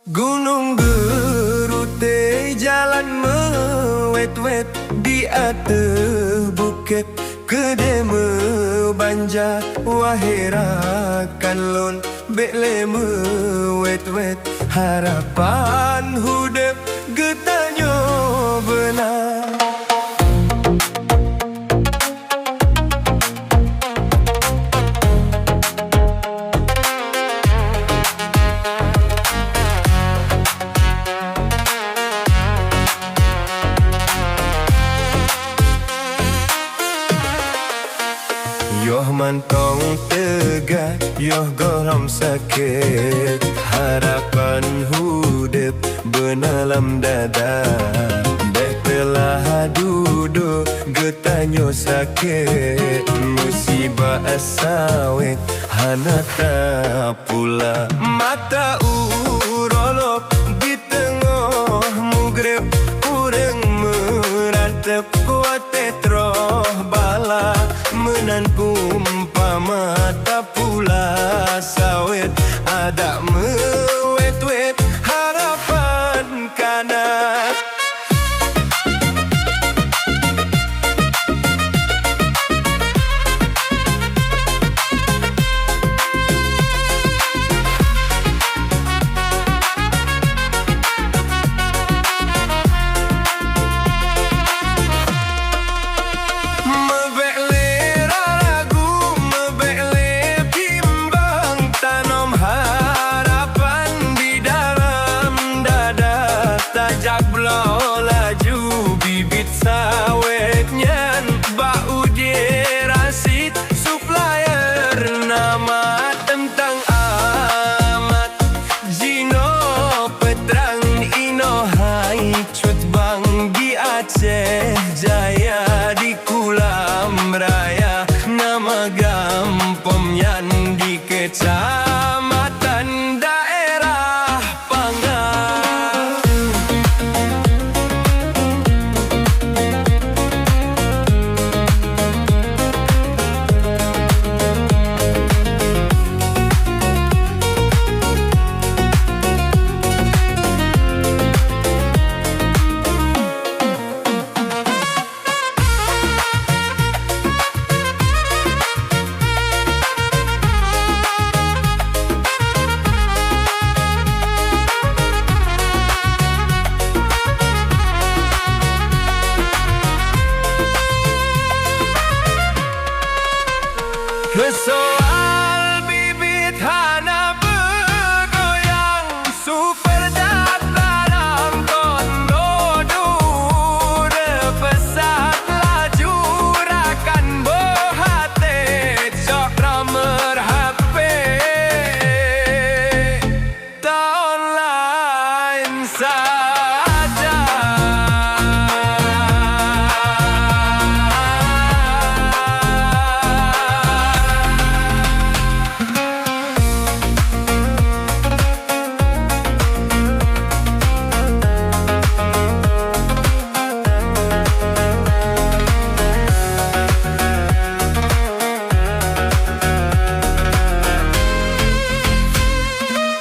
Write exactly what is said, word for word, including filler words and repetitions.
Gunong geurutée jalan meuwét-wét, di ateueh bukét keudée meubanja. Wahé rakan lôn, bék lé meuwét-wét, harapan udeb geutanyoe beuna. Yoh mantong teuga, yoh gohlom sakét, harapan udeb beuna lam dada. Bék teulah dudoe geutanyoe sakét, musibah sawét hana tapula. Mata u